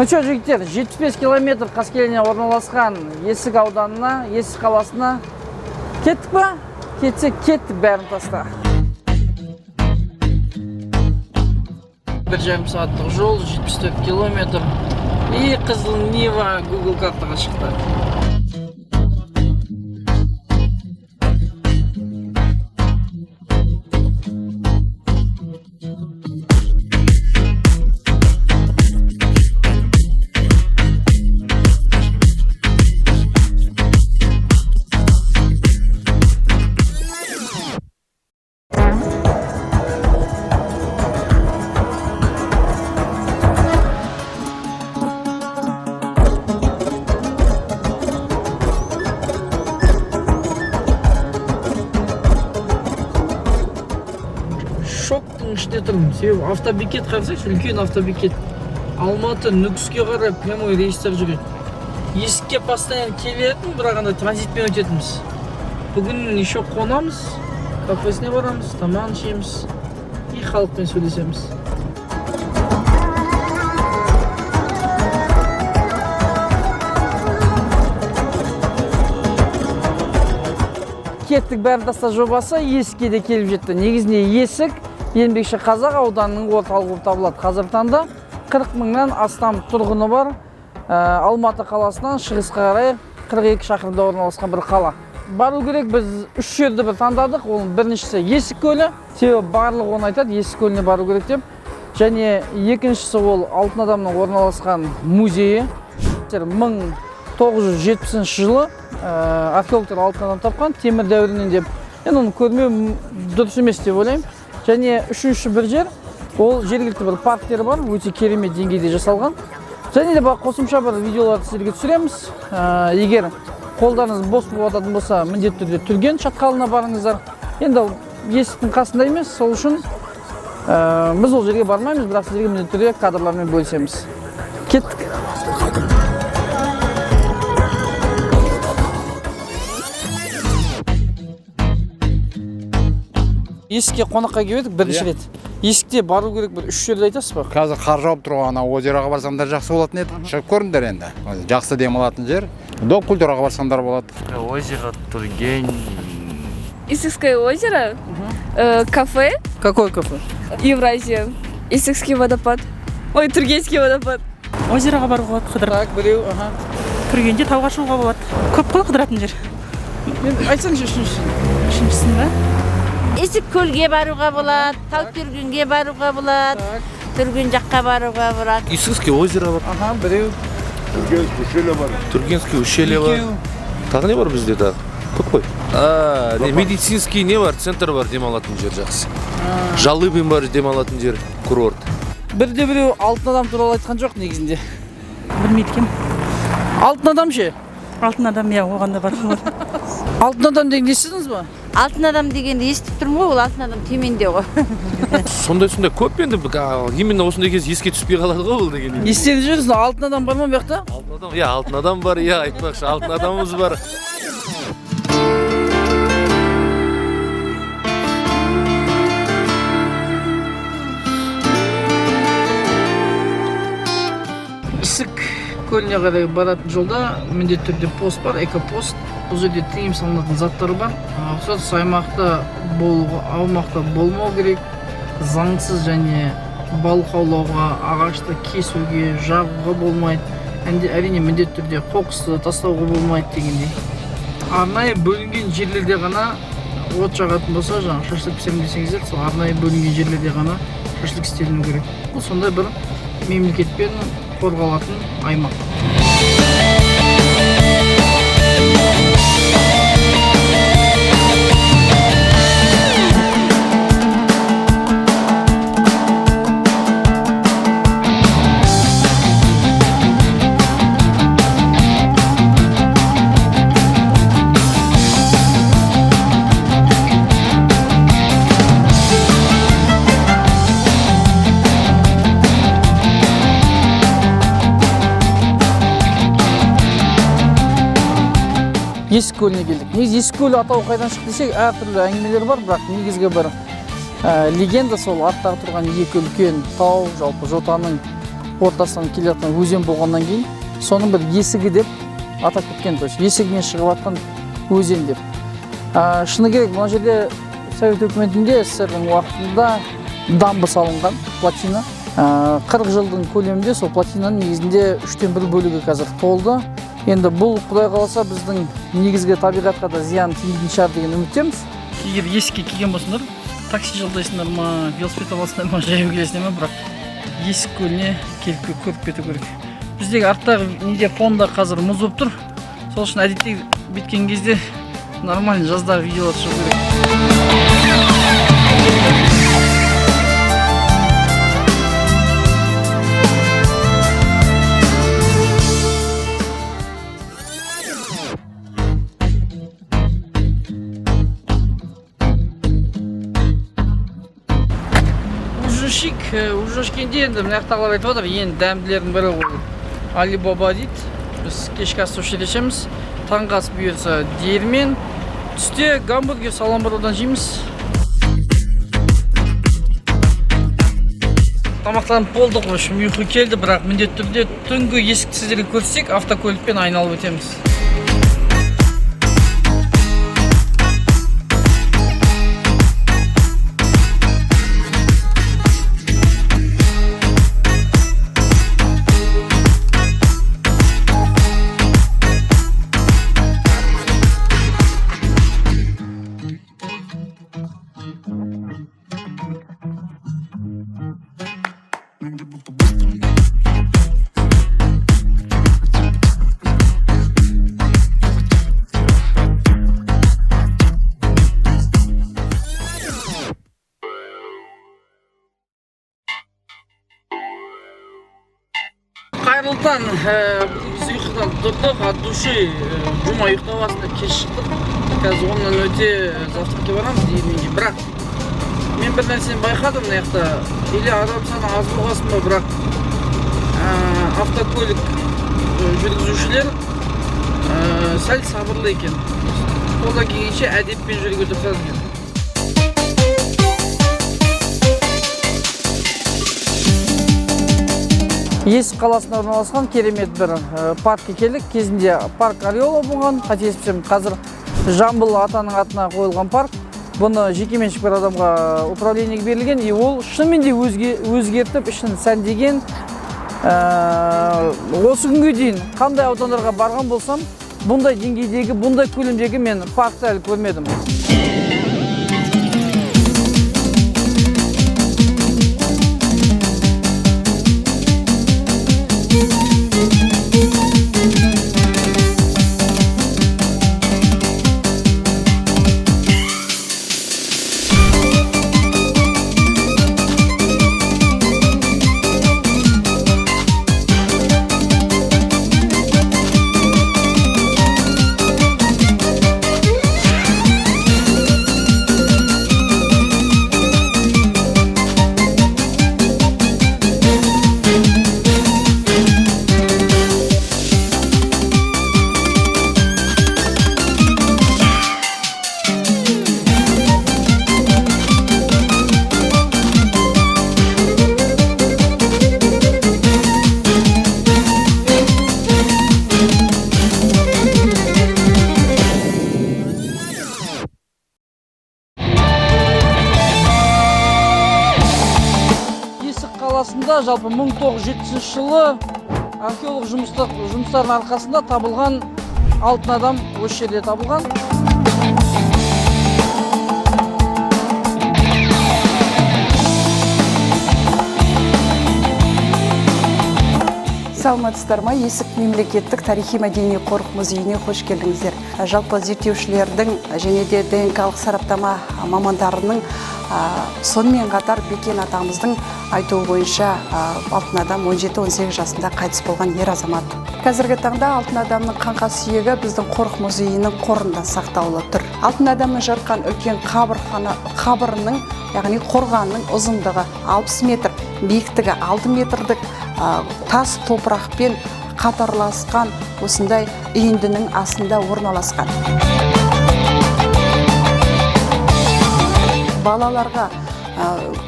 Ну что, жігіттер, 75 километр Қаскелеңнен орналасқан Есік ауданына, Есік қаласына кеттік па? Кетсек кеттік, бәрін таста. 1,5 сағаттық жол, 74 километр. И Қызыл Нива Google картаға шықты. Шоктың ішінде тұрмын. Себебі автобекет қарасайшы, үлкен автобекет. Алматы Нүкіске қарай прямой рейстер жүреді. Есікке постоянно келетін, бірақ анда транзитпен өтетінбіз. Бүгін еще қонамыз, кафесіне барамыз, тамағын ішеміз и халықпен сөйлесеміз. Кеттік бәрін таста жобасы Есікке де келіп жетті. Негізінде Есік Еңбекші Қазақ ауданының орталығы болып табылады. Қазіргі таңда 40 мыңнан астам тұрғыны бар. Алматы қаласынан шығысқа қарай 42 шақырымда орналасқан бір қала. Бару керек, біз үш жерді бір таңдадық. Оның біріншісі Есік көлі, себебі барлығы оны айтады, Есік көліне бару керек деп. Және екіншісі ол Алтын адамның орналасқан музейі. 1970 жылы археологтар алтын адам тапқан темір дәуірінен деп. Енді оны көрмеу дұрыс емес деп ойлаймын. Және үшінші бір жер, ол жергілікті бір парктер бар, өте керемет деңгейде жасалған. Және де қосымша бір видеоларды сіздерге түсіреміз. Егер қолдарыңыз бос болып жататын болса, міндетті түрде Түрген шатқалына барыңыздар. Енді Есіктің қасында емес, сол үшін біз ол жерге бармаймыз, бірақ сіздерге міндетті түрде кадрлармен бөлісеміз. Кеттік. Есікке қонаққа келіп едік бірінші рет. Есікте бару керек бір үш жерді айтасыз ба? Қазір қар жауып тұрған ана озероға барсаңдар жақсы болатын еді. Шығып көріңдер енді. Жақсы демалатын жер. Дом культураға барсаңдар болады. Озеро Тургень. Иссыкское озеро, кафе. Какое кафе? Евразия, Иссыкский водопад. Ой, Тургенский водопад. Озероға баруға болады, қыдырып. Так, біреу, аха. Түргенде тауға шығуға болады. Көп қой қыдыратын жер. Енді айтсаңшы үшіншісін. Үшіншісін ба? Есік көлге баруға болады, тау Түргенге баруға болады, Түрген жаққа баруға болады. Иссыкское озеро бар. Аха, біреу. Тургенский ущелье бар. Екеу. Тағы не бар бізде тағы? Көп қой. Не, медицинский не бар, центр бар, демалатын жер жақсы. Жалыбин бар, демалатын жер, курорт. Бірде біреу алтын адам туралы айтқан жоқ негізінде. Білмейді екенмін. Алтын адам ше? Алтын адам, иә, оған да баруға болады. Алтын адам дегенді естідіңіз ба? Алтын адам дегенді естіп тұрмын ғой, ол алтын адам төменде ғой. Сондай-сондай көп енді, именно осындай кез еске түспей қалады ғой бұл деген. Естіп жүрсіз, алтын адам бар ма бұл жақта? Алтын адам, иә, алтын адам бар, иә, айтпақшы, алтын адамымыз бар. Иссык көліне қарай баратын жолда міндетті түрде пост бар, экопост. Бұл жерде тыйым салынатын заттар бар. Рұқсатсыз аймақта болуға, аумақта болмау керек. Заңсыз және балық аулауға, ағашты кесуге, жағуға болмайды. Әрине міндетті түрде қоқысты тастауға болмайды дегендей. Арнайы бөлінген жерлерде ғана от жағатын болса, жаңағы шашлык пісіремін десеңіздер, сол арнайы бөлінген жерлерде ғана шашлык істеліну керек. Бұл сондай бір мемлекетпен қорғалатын аймақ. Есік көліне келдік. Негізі Есік көлі атауы қайдан шықты десек, әртүрлі әңгімелер бар, бірақ негізгі бір легенда сол арттағы тұрған екі үлкен тау, жалпы жотаның Ортасынан келе жатқан өзен болғаннан кейін соның бір есігі деп атап кеткен, то есть есігінен шығып жатқан өзен деп. Шыны керек, мына жерде Совет өкіметінде, СССР-дің уақытында дамба салынған, плотина. 40 жылдың көлемінде сол плотинаның негізінде 1/3 бөлігі қазір толды. Енді бұл, Құдай қаласа, біздің негізгі табиғатқа да зиян тимейтін шығар деген үміттеміз. Егер Есікке келген болсаңдар, такси жалдайсыңдар ма, велосипед аласыңдар ма, жаяу келесіңдер ма, бірақ Есік көліне келіп көріп кету керек. Біздегі арттағы неде фонда қазір мұз болып тұр. Сол үшін әдетте біткен кезде нормально жаздағы видеолар шығу керек. Ужин ішкенде енді мына жақтағылар айтып отыр, ең дәмділердің бірі ол Али Баба дейді. Біз кешкі асты осы жерде ішеміз. Таңғы ас бұйырса диірмен, түсте гамбургер Саламбародан жейміз. Тамақтанып болдық, в общем, ұйқы келді, бірақ міндетті түрде түнгі есікті сіздерге көрсек, автокөлікпен айналып өтеміз. Қайырлы таң, біз ұйқыдан тұрдық, от души, жұма ұйықтап астында кеш шықтық. Қазір 10-нан өте завтракке барамыз диірменге. Бірақ мен бір нәрсені байқадым мына жақта, или адам саны аз болғасын ба, бірақ автокөлік жүргізушілер сәл сабырлы екен. Қолдан келгенше әдеппен жүруге тырысады екен. Есік қаласында орналасқан керемет бір паркке келдік. Кезінде парк Ореола болған, қателеспесем, қазір Жамбыл атаның атына қойылған парк. Бұны жекеменшік бір адамға управлениеге берілген, и ол шынымен де өзгертіп, ішін сәндеген. Осы күнге дейін қандай аудандарға барған болсам, бұндай деңгейдегі, бұндай көлемдегі мен паркті әлі көрмедім. Жалпы 1970 жылы археолог жұмыстарының арқасында табылған алтын адам осы жерде табылған. Саламатсыздар ма? Есік мемлекеттік тарихи мәдени қорық музейіне қош келдіңіздер. Жалпы зерттеушілердің және де ДНК-лық сараптама мамандарының, сонымен қатар Бекен атамыздың айтуы бойынша алтын адам 17-18 жасында қайтыс болған ер азамат. Қазіргі таңда алтын адамның қаңқа сүйегі біздің қорық музейінің қорында сақтаулы тұр. Алтын адамның жатқан үлкен қабырының, яғни қорғанның ұзындығы 60 метр, биіктігі 6 метрлік тас топырақпен қатарласқан осындай үйіндінің астында орналасқан. Балаларға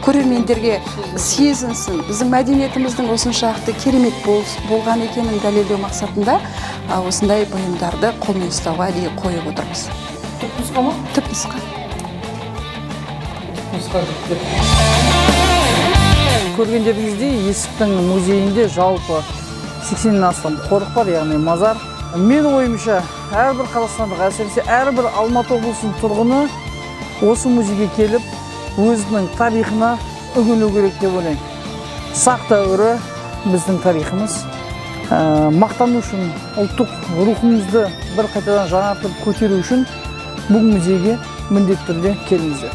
көрермендерге сезінсін, біздің мәдениетіміздің осыншалықты керемет болған екенін дәлелдеу мақсатында осындай бұйымдарды қолмен ұстауға әдейі қойып отырмыз. Түпнұсқа ма? Түпнұсқа. Түпнұсқа, жігіттер. Көргендеріңіздей, Есіктің музейінде жалпы 80-нен астам қорық бар, яғни мазар. Менің ойымша, әрбір қазақстандық, әсіресе әрбір Алматы облысының тұрғыны осы музейге келіп, өзінің тарихына үңілу керек деп ойлаймын. Сақ дәуірі біздің тарихымыз. Мақтану үшін, ұлттық рухымызды бір қайтадан жаңартып көтеру үшін бұл музейге міндетті түрде келіңіздер.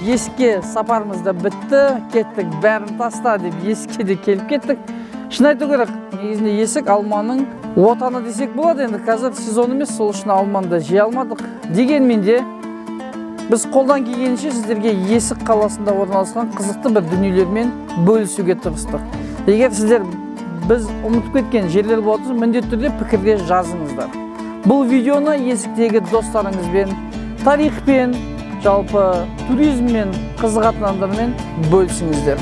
Есікке сапарымыз да бітті, кеттік, бәрін таста деп Есікке де келіп кеттік. Шын айту керек, негізінде Есік алманың отаны десек болады. Енді қазір сезон емес, сол үшін алманы да жей алмадық. Дегенмен де біз қолдан келгенше сіздерге Есік қаласында орналасқан қызықты бір дүниелермен бөлісуге тырыстық. Егер сіздер біз ұмытып кеткен жерлер болатын болса, міндетті түрде пікірде жазыңыздар. Бұл видеоны Есіктегі достарыңызбен, тарихпен, жалпы туризммен қызығатын адамдармен бөлісіңіздер.